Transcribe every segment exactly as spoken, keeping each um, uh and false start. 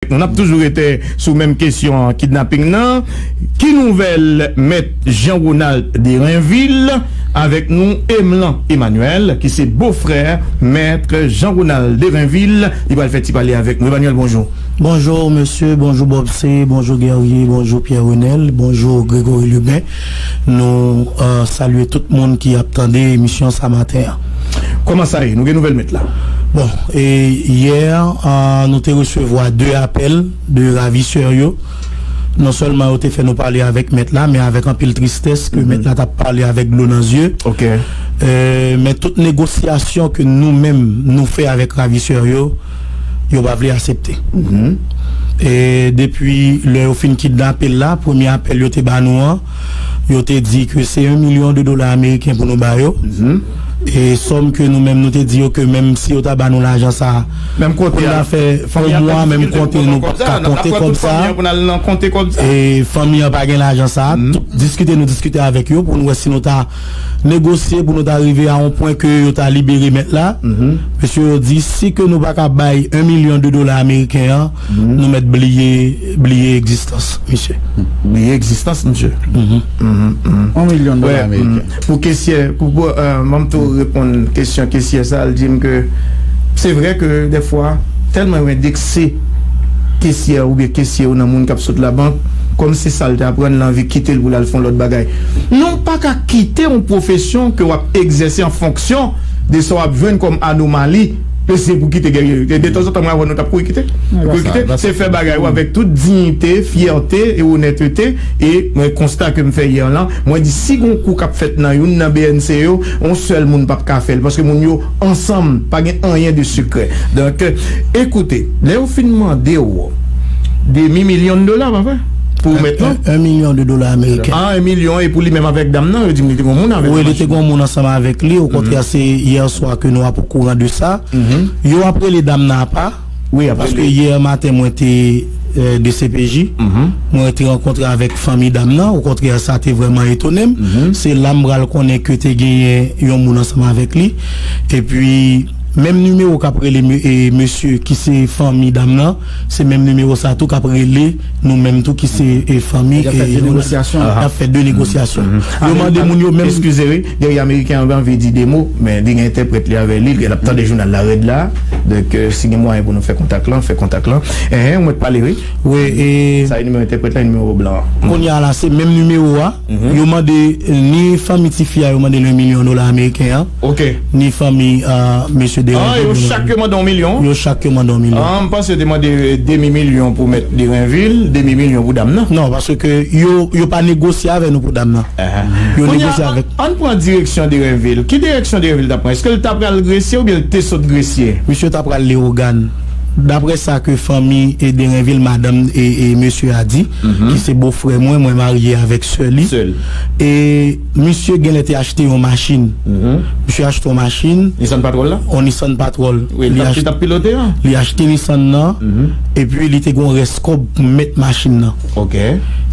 Nou, n ap toujou rete sou menm kesyon kidnaping nan. Ki nouvèl Mèt Jean Ronald Derinville? Avèk nou, Emlan Emmanuel, ki se bofrè Mèt Jean Ronald Derinville. Li pral fè ti pale avèk nou. Emmanuel, bonjou. Bonjou, mesye. Bonjou, Bob C. Bonjou, Guerrier. Bonjou, Pierre Renel. Bonjou, Grégory Lubin. Nou, euh, salye tout moun ki ap tande emisyon sa maten an. Kòman sa ye? Nou gen nouvèl Mèt la? Bon, e yè, euh, nou te resevwa de apèl de ravisè yo. Non sèlman yo te fè nou pale avèk Mèt la, men avèk anpil tristès ke Mèt la t ap pale avèk dlo nan zye. Ok. Euh, men tout negosyasyon ke nou menm nou fè avèk ravisè yo, yo pa vle aksepte. E depi lè yo fin kidnape l la, premye apèl yo te ba nou an, yo te di ke se yon milyon de dola ameriken pou nou ba yo. E sòm ke nou menm nou te di yo ke menm si yo ta ba nou lajan sa a, menm kote pou n a, ta fè yon mwa, menm kote nou pa ka konte kòb sa a. E fanmi an pa gen lajan sa a. Tout diskite nou diskite avèk yo pou nou wè si nou ta negosye, pou nou ta rive a yon pwen ke yo ta libere Mèt la. Mesye yo di, si ke nou pa ka bay yon milyon de dola ameriken an, nou mèt bliye, bliye egzistans misye. Bliye egzistans misye. Yon milyon dola ameriken. Pou kesye, pou, pou, euh, m ap tou reponn kesyon kesye sa, l di m ke se vre ke dèfwa, tèlman yo endekse kesye oubyen kesye yo nan moun k ap sot labank, kòm se sa l te aprann, l anvi kite l pou l al fè yon lòt bagay. Non, w pa ka kite yon pwofesyon ke w ap egzèse an fonksyon de sa w ap jwenn kòm anomali. E se pou kite gèye. De tanzantan, mwen avè w, nou t ap kouri kite. Nou kouri kite. Se fè bagay ou avèk tout diyite, fyète e onètete. E mwen, konsta ke m fè yè lan, mwen di, si gon kou k ap fèt nan youn nan B N C yo, yon sèl moun p ap ka fè l, paske moun yo ansanm, pa gen anyen de sekrè. Donk, ekoute, lè yo fin mande w demi milyon dola, pa vre? Pou Mèt lan? Un million de dollars américains. Ah, yon milyon, e pou li menm avèk dam nan, yo di m li te gon moun avèk li. Wi, li te gon moun ansanm avèk li. Okontrè, se yè swa ke nou ap okouran de sa. Yo ap rele dam nan apa. Wi, ap rele. Paske yè maten, mwen te, euh, D C P J. Mwen te rankontre avèk fanmi dam nan. Okontrè, sa te vrèman etone m. Se la m pral konnen ke te genyen yon moun ansanm avèk li. Epi, menm nimewo k ap rele me-, e, mesye ki se fanmi dam nan, se menm nimewo sa tou k ap rele nou menm tou ki se, e, fanmi, y ap fè de negosyasyon. Y ap fè de negosyasyon. Yo mande moun yo menm. Eskize, wi, Guerrier Ameriken an anvi di de mo, men li gen entèprèt li avè li, l ap tande jounal la rèd la. Donk, euh, si gen mwayen pou nou fè kontak lan, fè kontak lan. Enhen, ou mèt pale, wi. Wi, e sa e nimewo entèprèt la, nimewo blan an. Kounye a la, se menm nimewo a. Yo mande, ni fanmi tifi a, yo mande l yon milyon dola ameriken an, ni fanmi, euh, mesye Derenvil, yo chak yo mande yon milyon? Yo chak yo mande yon milyon. Ah, m panse yo te mande demi milyon pou mèt Derenvil, demi milyon pou dam nan. Non, paske yo, yo pa negosye avè nou pou dam nan. Yo negosye avèk. Ann pran direksyon Derenvil. Ki direksyon Derenvil t ap pran? Èske l ta pral Gresye oubyen l te sot Gresye? Misye ta pral Leyogàn. Daprè sa ke fanmi e Derenvil, madanm e, e mesye a di, ki se bofrè mwen, mwen marye avèk sè li. E misye genlè te achte yon machin. Misye achte yon machin. Nissan Patrol la? Yon Nissan Patrol. Wi, li t ap pilote an. Li achte Nissan nan. Epi li te gon rès kòb pou mèt machin nan. Ok.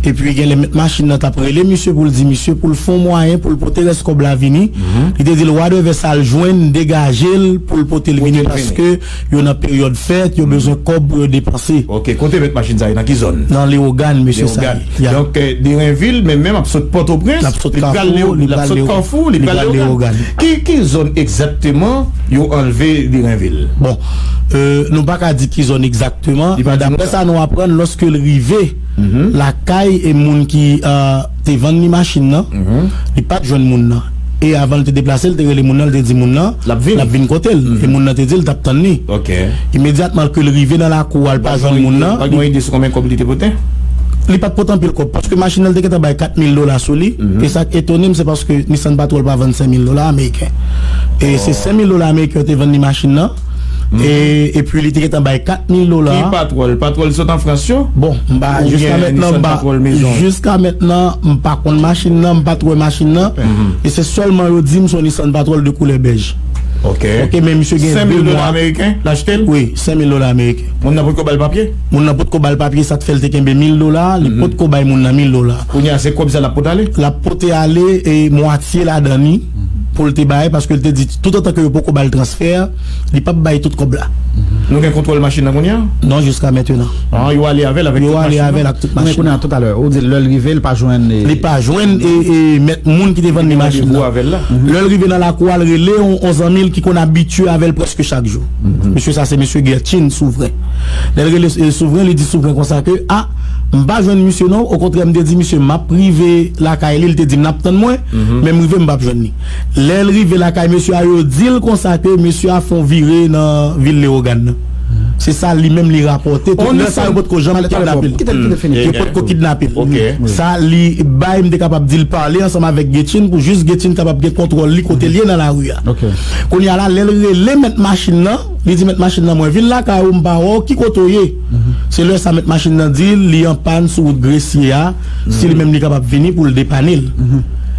Epi genlè mèt machin nan t ap rele misye pou l di misye pou l fè yon mwayen pou l pote rès kòb la vini. Li te di l wadèvè sa l jwenn, degaje l pou l pote l vini paske yo nan peryòd fèt, yo bezwen kòb pou yo depanse. Ok, kote mèt machin sa ye? Nan ki zòn? Nan Leyogàn, mesye sa ye. Donk, euh, Derenvil, men menm ap sot Pòtoprens, li pral Kafou, li pral Leyogàn. Ki, ki zòn egzakteman yo anlve Derenvil? Bon, euh, nou pa ka di ki zòn egzakteman, men daprè sa nou aprann, lòske l rive lakay e moun ki, euh, te vann li machin nan, li pa t jwenn moun nan. E avan l te deplase, l te rele moun nan, l te di moun nan l ap vin kote l. E moun nan te di l t ap tann li. Ok. Imedyatman ke l rive nan lakou a, l pa jwenn moun nan. Pa gen ide sou konbyen kòb li te pote? Li pa t pote anpil kòb, paske machin nan l te gentan bay kat mil dola sou li. E sa k etone m, se paske Nissan Patrol pa vann senk mil dola ameriken. E se senk mil dola ameriken yo te vann li machin nan. E, epi li te gentan bay kat mil dola. Ki Patrol? Patrol sot an Frans yo? Bon, m pa, jiska mentnan, m pa, jiska mentnan, m pa konn machin nan, m pa t wè machin nan. E se sèlman yo di m se yon Nissan Patrol de koulè bèj. Ok. Ok, men misye gen de mwa. Senk mil dola ameriken, l achte l? Wi, senk mil dola ameriken. Moun nan potko ba l papye? Moun nan potko ba l papye, sa t fè l te kenbe mil dola, li potko bay moun nan mil dola. Kounye a, se kòb sa l ap pote ale? L ap pote ale, e, mwatye ladan li pou l te bay, paske l te di, toutotan ke yo poko ba l transfè, li p ap bay tout kòb la. Nou gen kontwòl machin nan kounye a? Non, jiska mentenan. Ah, yo ale avè l avèk tout machin nan? Yo ale avè l ak tout machin nan. Men kounye a, toutalè, ou di lè l rive, l pa jwenn, eh, li pa jwenn, e, e, mèt moun ki te vann li machin nan. Lè l rive nan lakou a, l rele yon, yon zanmi l ki konn abitye avè l prèske chak jou. Mesye sa se mesye Gertchin Souvren. Lè l rele, eh, Souvren, li di Souvren konsa ke, a, m pa jwenn misye non, okontrè, m te di misye m ap rive lakay li, li te di m n ap tann mwen, men m rive, m p ap jwenn li. Lè l rive lakay mesye a, yo di l konsa ke mesye a fè yon vire nan vil Lewogàn nan. Se sa li menm li rapòte. Tout lè sa yo potko janm kidnape l. Yo potko kidnape l. Sa li bay, m te kapab di l pale ansanm avèk Getchin pou jis Getchin kapab gen kontwòl li kote l ye nan lari a. Kounye a la, lè l rele mèt machin nan, li di mèt machin nan, mwen vin lakay ou, m pa wè w, ki kote w ye? Se lè sa mèt machin nan di l li an pàn sou wout Gresye a, si li menm li kapab vini pou l depane l.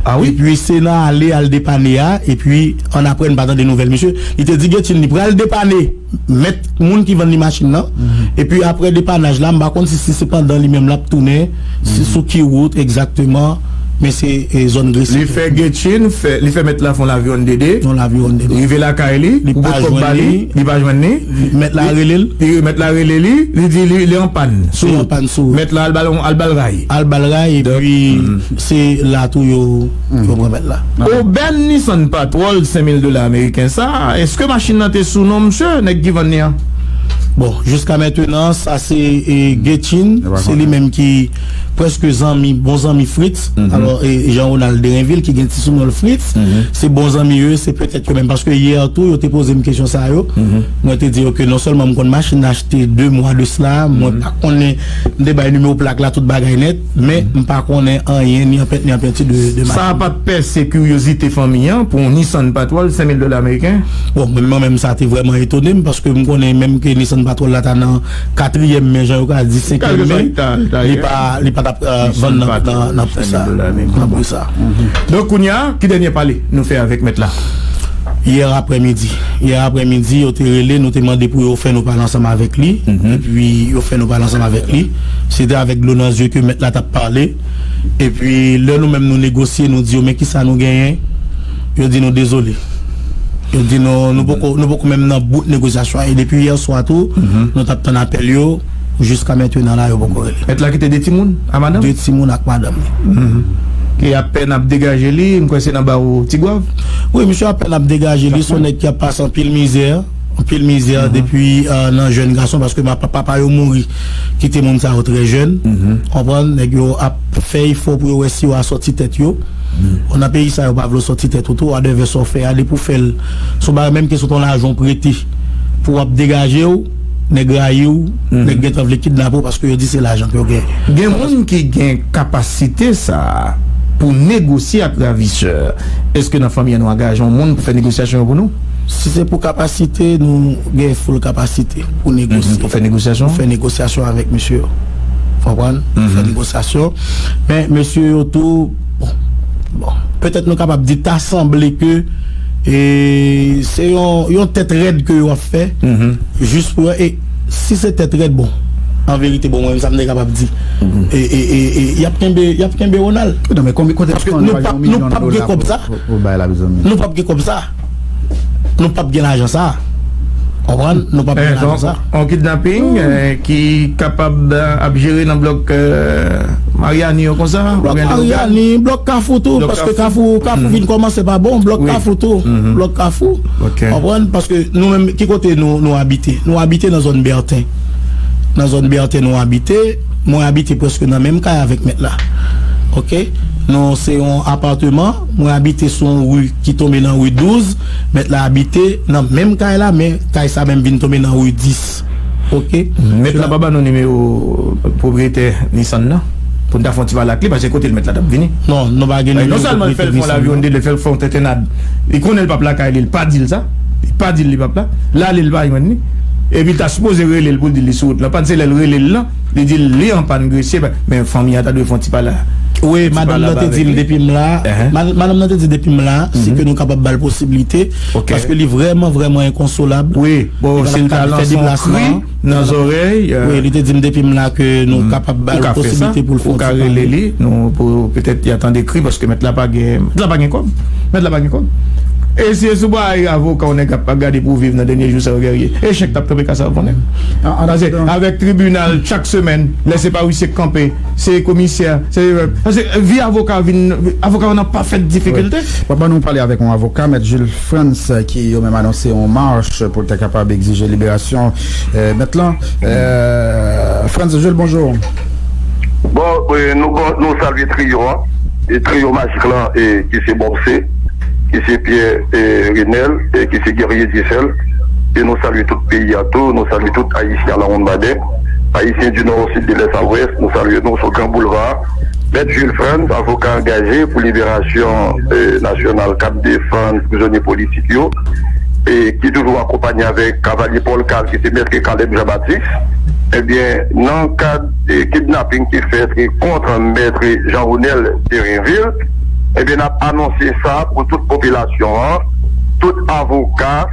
Ah wi? Epi se nan ale al depane a, epi annapre n pa tande nouvèl misye. Li te di Getchin li pral depane mèt moun ki vann li machin nan. Epi apre depanaj la, m pa konn si, si se pandan li menm l ap tounen, si sou ki wout egzakteman, men se, e, zòn Gresye. Li fè Getchin, fè, li fè mèt la fè yon lavi onn dede. Yon lavi onn dede. Rive lakay li, li pou pa potko jwenn bali, li, li pa jwenn li. Mèt la rele l. Li, mèt la rele li, li di li, li an pàn. Li an pàn sou wout. Mèt la al ba l, al ba l ray. Al ba l ray, epi se la tou yo, yo pran mèt la. Obèn Nissan Patrol senk mil dola ameriken sa, èske machin nan te sou non misye, nèg ki vann li an? Bon, jiska mentenan, sa se, e, Getchin, se li menm ki prèske zanmi, bon zanmi Fritz. Alò, e, Jean Ronald Derenvil, ki gen ti sounon l Fritz, se bon zanmi yo, se petèt yo menm. Paske yè tou, yo te poze m kesyon sa yo. Mwen te di yo ke non sèlman m konn machin nan achte de mwa de sila, mwen pa konnen, m te bay nimewo plak la, tout bagay nèt, men m pa konnen anyen, ni an pent, ni an penti de, de machin. Sa pa t pèse kiryozite fanmi an pou yon Nissan Patrol senk mil dola ameriken? Bon, mwen, mwen menm, sa te vrèman etone m, paske m konnen menm ke Nissan Patrol la ta nan katriyèm men, jan yo ka di, senkyèm men, li pa, li pa t ap, euh, vann nan, nan, nan pri sa. Nan pri sa. Donk, kounye a, ki dènye pale nou fè avèk mèt la? Yè aprèmidi. Yè aprèmidi, yo te rele, nou te mande pou yo fè nou pale ansanm avèk li. Epi, yo fè nou pale ansanm avèk li. Se te avèk dlo nan zye ke mèt la t ap pale. Epi, lè nou menm nou negosye, nou di yo, men kisa nou genyen? Yo di nou dezole. Yo di nou, nou poko, nou poko menm nan bout negosyasyon an. E depi yè swa tou, nou t ap tann apèl yo. Jiska mentenan la, yo poko rele. Mèt la kite de timoun a madanm? De timoun ak madanm li. Ke y ap pèn ap degaje li, m kwè se nan bawo Tigwav. Wi, misye apèn ap degaje li, se yon nèg ki ap pase anpil mizè, anpil mizè depi, euh, nan jèn gason, paske ma-, papa yo mouri, kite moun sa yo trè jèn. Konprann, nèg yo ap fè efò pou yo wè si yo a sòti tèt yo. Bon, nan peyi sa, yo pa vle w sòti tèt ou tou, whatever sa w fè a, depi w fè l, se yon bagay menm ke se yon lajan w prete pou w ap degaje w, nèg rayi w, nèg gentan vle kidnape w paske yo di se lajan ke w genyen. Gen moun ki gen kapasite sa a pou negosye ak ravisè. Èske nan fanmi an nou angaje yon moun pou fè negosyasyon yo pou nou? Si se pou kapasite, nou gen full kapasite pou negosye. Pou fè negosyasyon? Pou fè negosyasyon avèk mesye yo. Konprann? Pou fè negosyasyon. Men mesye yo tou, bon, bon, petèt nou kapab di ta sanble ke, e, se yon, yon tèt rèd ke yo ap fè. Jis pou, e, si se tèt rèd, bon, an verite, bon, mwen menm sa m te kapab di. E, e, e, e, y ap kenbe, y ap kenbe Ronald. Non, men konbyen, kote nou p ap, nou p ap gen kòb sa. Nou p ap gen kòb sa. Nou p ap gen lajan sa. Konprann? Nou p ap gen lajan sa. On kidnaping, eh, ki kapab, eh, ap jere nan blòk, eh, Maryani yo konsa? Blòk Maryani, blòk Kafou tou, paske Kafou, Kafou vin kòmanse pa bon, blòk Kafou tou. Blòk Kafou. Konprann? Paske nou menm, ki kote nou, nou abite? Nou abite nan zòn Bèten. Nan zòn Bèten nou abite. Mwen abite prèske nan menm kay avèk mèt la. Oke? Nou se yon apatman. Mwen abite sou yon ri ki tonbe nan ri douz. Mèt la abite nan menm kay la, men kay sa menm vin tonbe nan ri dis. Oke? Mèt la pa ban nou nimewo pwopriyetè Nissan nan pou n ta fè yon ti pale ak li, paske kote l mèt la t ap vini. Non, nou pa gen nimewo pwopriyetè Nissan nan. Non sèlman l fè l fè yon lavi onn dede, l fè l fè yon tenten ad. Li konnen l p ap lakay li, l pa di l sa. Li pa di l li p ap la. L ale, l pa jwenn li. Epi l ta sipoze rele l pou l di l li sou wout lan. Pann se lè l rele l lan, li di l li an pàn gresye, men fanmi an ta dwe fè yon ti pale. Wi, madanm nan te di l depi m la, ma-, madanm nan te di depi m la, si ke nou kapab ba l posiblite, paske li vrèman, vrèman enkonsolab. Wi, bon, si l ta lanse yon kri nan zòrèy, wi, li te di m depi m la ke nou kapab ba l posiblite pou l fè yon ti pale. Ou ka rele li, nou, pou petèt y a tande kri, paske mèt la pa gen, mèt la pa gen kòb. Mèt la pa gen kòb. E si e sou bagay avoka yon nèg ap gade pou viv nan dènye jou sa yo, Guerrier, echèk t ap kanpe kasa, ou konnen. Paske avèk tribinal chak semèn, lè se pa wisye k kanpe, se komisè, se paske vi avoka vin, avoka yo nan pafèt difikilte. W ap ban nou pale avèk yon avoka, Mèt Jules Frantz, ki yo menm anonse yon mach pou l ta kapab egzije liberasyon mèt lan. Frantz Jules, bonjou. Bon, nou salye triyo an, e triyo majik lan, ki se Bòpse, ki se Pyè Renèl, ki se Guerrier Diecel. E nou salye tout peyi a tou, nou salye tout Ayisyen a lawonnbadè, Ayisyen di nò o sid, de lès a lwès, nou salye nou sou Gran Boulva. Mèt Jules Frantz, avoka angaje pou liberasyon nasyonal k ap defann prizonye politik yo, e ki toujou akonpanye avèk kavalye Paul Carl, ki se Mèt Caleb Jean Baptiste, ebyen, nan kad kidnaping ki fèt kont Mèt Jean Ronel Derinville, ebyen, n ap anonse sa pou tout popilasyon an, tout avoka,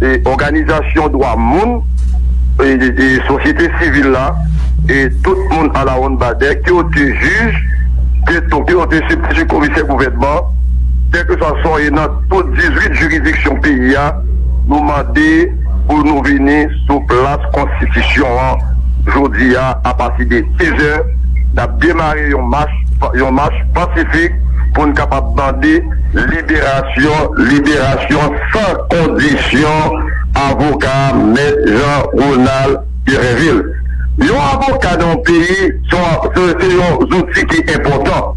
òganizasyon dwa moun, sosyete sivil la, e tout moun a lawonnbadè, ke w te jij, ke w te sibtiti komisè gouvènman, kèlkeswa sa w ye nan tout dizuit jiridiksyon peyi a, nou mande pou nou vini sou plas konstitisyon an jodi a, apati de diz è, n ap demare yon mach yon mach pasifik pou n kapab mande liberasyon, liberasyon san kondisyon avoka Mèt Jean Ronald Pierre Renvil. Yon avoka nan yon peyi se yon zouti ki enpòtan,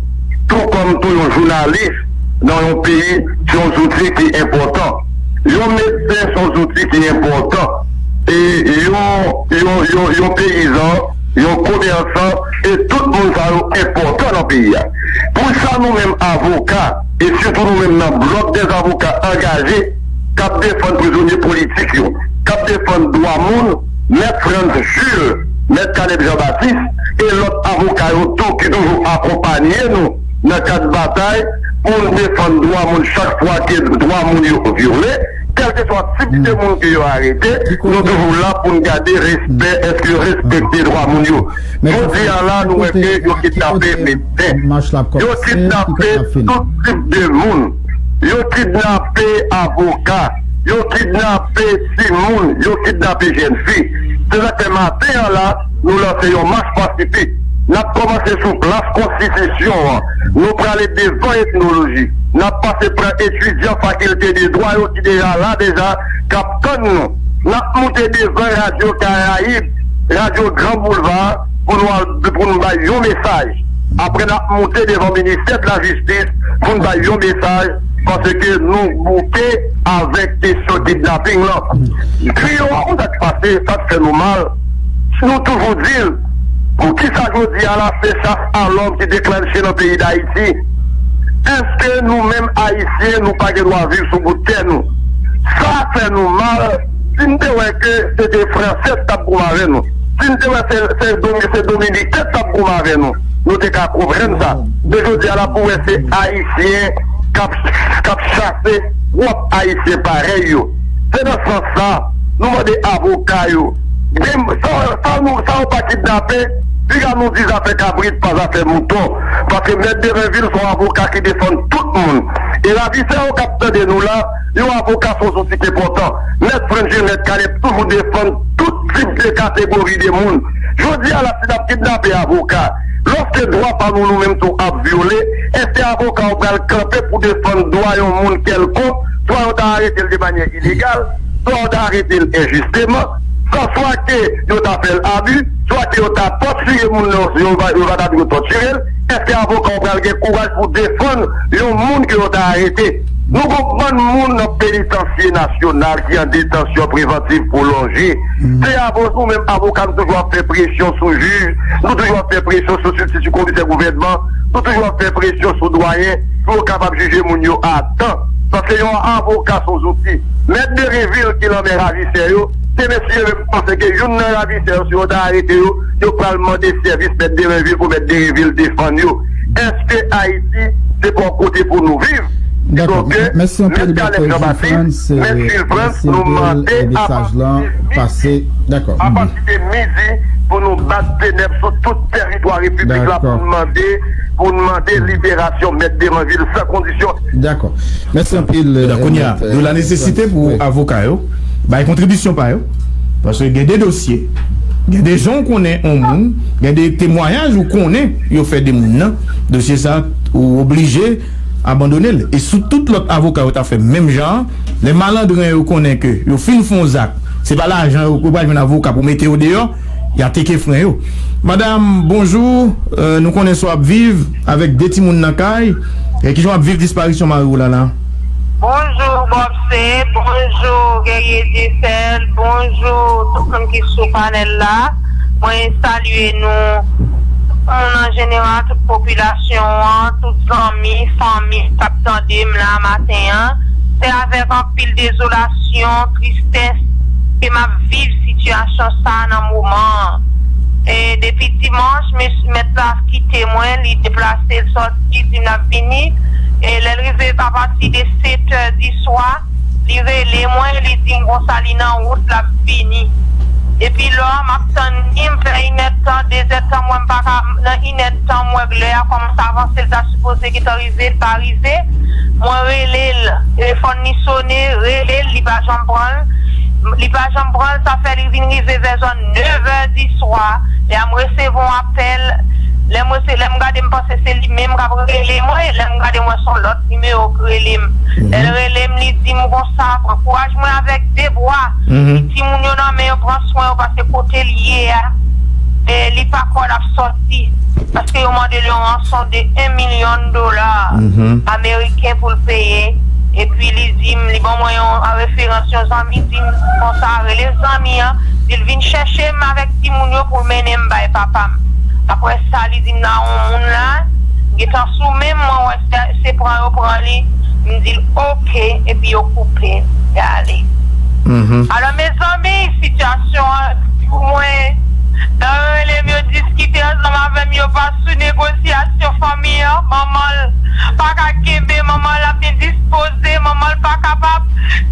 tou kòm tou yon jounalis nan yon peyi se yon zouti ki enpòtan. Yon medsen se yon zouti ki enpòtan. E yon, yon, yon, yon peyizan, yon komèsan, e tout moun sa yo enpòtan nan peyi a. Pou sa nou menm avoka, e sitou nou menm nan Blòk dè avoka angaje, k ap defann prizonye politik yo, k ap defann dwa moun, Mèt Frantz Jules, Mèt Caleb Jean Baptiste, e lòt avoka yo tou ki toujou akonpanye nou nan kad batay pou n defann dwa moun chak fwa ke dwa moun yo vyole, kèlkeswa tip de moun ke yo arete, nou toujou la pou n gade respè, èske yo respekte dwa moun yo. Jodi a la, nou wè ke yo kidnape medsen, yo kidnape tout tip de moun, yo kidnape avoka, yo kidnape timoun, yo kidnape jèn fi. Se sa k fè maten an la, nou lanse yon mach pasifik. N ap kòmanse sou plas konstitisyon an. Nou prale devan etnoloji. N ap pase pran etidyan fakilte de dwa yo ki deja la deja, k ap tann nou. N ap moute devan Radyo Karayib, Radyo Gran Boulva, pou nou al, pou nou bay yon mesaj. Apre n ap moute devan ministè de la jistis pou n bay yon mesaj, paske nou bouke avèk kesyon kidnaping lan. Kriye w a konn sa k pase, sa k fè nou mal. Nou toujou di l, poukisa jodi a la se chas a lòm ki deklanche nan peyi Dayiti? Èske nou menm Ayisyen nou pa gen dwa viv sou bout tè nou? Sa fè nou mal. Si n te wè ke se te Fransè k t ap goumen avè nou, si n te wè se se Domi- se Dominiken k t ap goumen avè nou, nou te ka konprann sa. Men jodi a la pou wè se Ayisyen k ap k ap chase pwòp Ayisyen parèy yo. Se nan sans sa, nou mande avoka yo, sa sa nou sa yo pa kidnape, piga nou di zafè kabrit pa zafè mouton. Paske Mèt Derenvil se yon avoka ki defann tout moun. E ravisè yo k ap tande nou la, yon avoka se yon zouti ki enpòtan. Mèt Frantz Jules, Mèt Caleb toujou defann tout tip de kategori de moun. Jodi a la, si n ap kidnape avoka, lòske dwa pa nou nou menm tou ap vyole, èske avoka yo pral kanpe pou defann dwa yon moun kèlkonk, swa yo ta arete l de manyè ilegal, swa yo ta arete l enjisteman, swa swa ke yo ta fè l abi, swa ke yo ta tòtire moun nan, yo va yo va ta dwe tòtire l? Èske avoka w pral gen kouraj pou defann yon moun ke yo ta arete? Nou gon bann moun nan penitansye nasyonal ki an detansyon prevantiv pwolonje. Se avoka, nou menm avoka, nou toujou ap fè presyon sou jij, nou toujou ap fè presyon sou sibtiti komisè gouvènman, nou toujou ap fè presyon sou dwayen pou yo kapab jije moun yo a tan. Paske yon avoka se yon zouti. Mèt Derenvil ki lanmè ravisè yo, se mesye yo menm panse ke youn nan ravisè yo, si yo ta arete yo, yo pral mande sèvis Mèt Derenvil pou Mèt Derenvil defann yo. Èske Ayiti se pa yon kote pou nou viv? Kidonk, Mèt Caleb Jean Baptiste, Mèt Jules Frantz, nou mande apati de midi, apati de midi, pou nou bat tenèb sou tout tèritwa repiblik la, pou n mande, pou n mande liberasyon Mèt Deranvil san kondisyon. Dakò. Mèsi anpil. Kounye a, de la nesesite pou avoka yo bay kontribisyon pa yo, paske gen de dosye, gen de jan w konnen yon moun, gen de temwayaj ou konnen yo fè de moun nan, dosye sa ou oblije abandone l. E sou tout lòt avoka yo ta fè menm jan an, lè malandren yo konnen ke yo fin fè yon zak, se pa lajan yo, yo pral jwenn avoka pou mete yo deyò, y a teke fren yo. Madanm, bonjou. Euh, nou konnen sa w ap viv avèk de timoun nan kay. E kijan w ap viv disparisyon mari w la la? Bonjou, Bòb Seb. Bonjou, Guerrier Dieuseul. Bonjou, tout moun ki sou panèl la. Mwen salye nou, moun an jeneral, tout popilasyon an, tout zanmi, fanmi k ap tande m la maten an. Se avèk anpil dezolasyon, tristès ke m ap viv sitiyasyon sa a nan moman an. E depi dimanch, mes-, mèt la kite mwen, li deplase, l sòti, di m l ap vini. E lè l rive apati de sèt è di swa, li rele mwen, li di m konsa li nan wout, l ap vini. Depi lò a, m ap tann li, m fè inèdtan, dezèdtan, m wè m pa ka, nan inèdtan, m wè lè a kòmanse avanse, l ta sipoze gentan rive, l pa rive. Mwen rele l, telefòn li sone, rele l, li pa janm pran l. Li pa janm pran l, sa fè li vin rive vè zòn nèf è di swa. Lè a m resevwa yon apèl, lè m rese-, lè m gade, m panse se li menm k ap rele mwen, lè m gade, m wè se yon lòt nimewo k rele m. Lè l rele m, li di m konsa, pran kouraj mwen avèk de bra. Timoun yo nan men yo, pran swen yo, paske kote l ye a, e li pa kwè l ap sòti. Paske yo mande l yon ranson de yon milyon dola ameriken pou l peye. Epi li di m, li ban mwen yon, an referans, yon zanmi di m konsa, rele zanmi an, di l vin chèche m avèk timoun yo pou l mennen m bay papa m. Apre sa, li di m nan yon moun la, gentan sou men m, mwen wè se, se pran yo pran li. M di l oke, epi yo koupe, y ale. Alò, mezanmi, sitiyasyon an, pou mwen, nan yo rele m, yo diskite ansanm avè m, yo pa sou negosyasyon fanmi an, manman l pa ka kenbe, manman l ap endispoze, manman l pa kapab.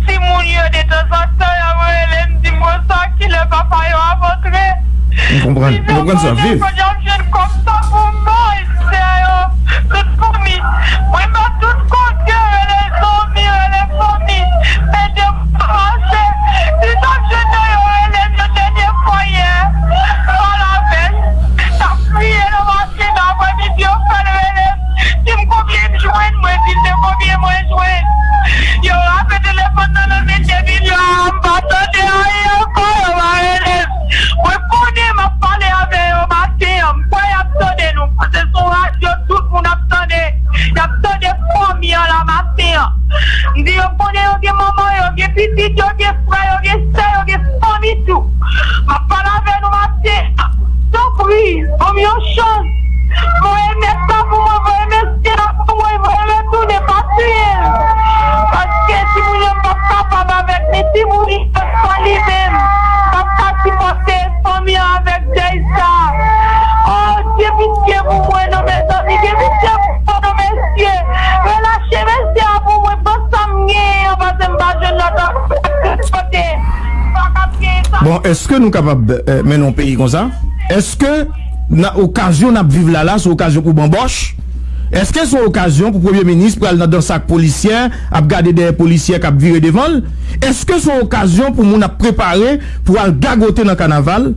Timoun yo, detanzantan, y ap rele m, di m konsa, kilè papa yo ap antre. M konprann, m konprann sa, viv. Kote y ap jwenn kòb sa pou manjè yo, tout fanmi. Mwen pa tout kote, rele zanmi, rele fanmi. Ede m pase. Si t ap jwenn nan yo, rele m yon dènye fwa yè. Pale avè l. T ap kriye nan mache. Demen apremidi, yo fè l rele m. Di m konbyen m jwenn, mwen di l se konbyen mwen jwenn. Yo rache telefòn nan nan men de milyon an, m pa tande anyen ankò, yo pa rele m. Mwen konnen m ap pale avè yo maten an, m kwè y ap tande nou, paske se yon radyo tout moun ap tande. Y ap tande fanmi an la maten an. M di yo konnen yo gen manman yo, gen pitit yo, gen frè yo, gen sè yo, gen fanmi tou. M ap pale avè nou maten an. Tanpri, ban m yon chans. Voye nèg la pou mwen, voye mesye la pou mwen, voye retounen, pa tiye l. Paske timoun yo, m p ap kapab avèk li, timoun yo san li menm. M p ap ka sipòte fanmi an avèk dèy sa. Oh, gen pitye pou mwen non, mezanmi, gen pitye pou mwen non, mesye. Relache mesye a pou mwen, pran sa m genyen an, paske m pa jwenn lòt kote. M pa kab genyen sa. Bon, èske nou kapab, eh, mennen yon peyi konsa? Èske nan okazyon n ap viv la la, se okazyon pou banbòch? Èske se yon okazyon pou premye minis pral nan dans ak polisyè, ap gade dèyè polisyè k ap vire devan l? Èske se yon okazyon pou moun ap prepare pou al gagote nan kanaval?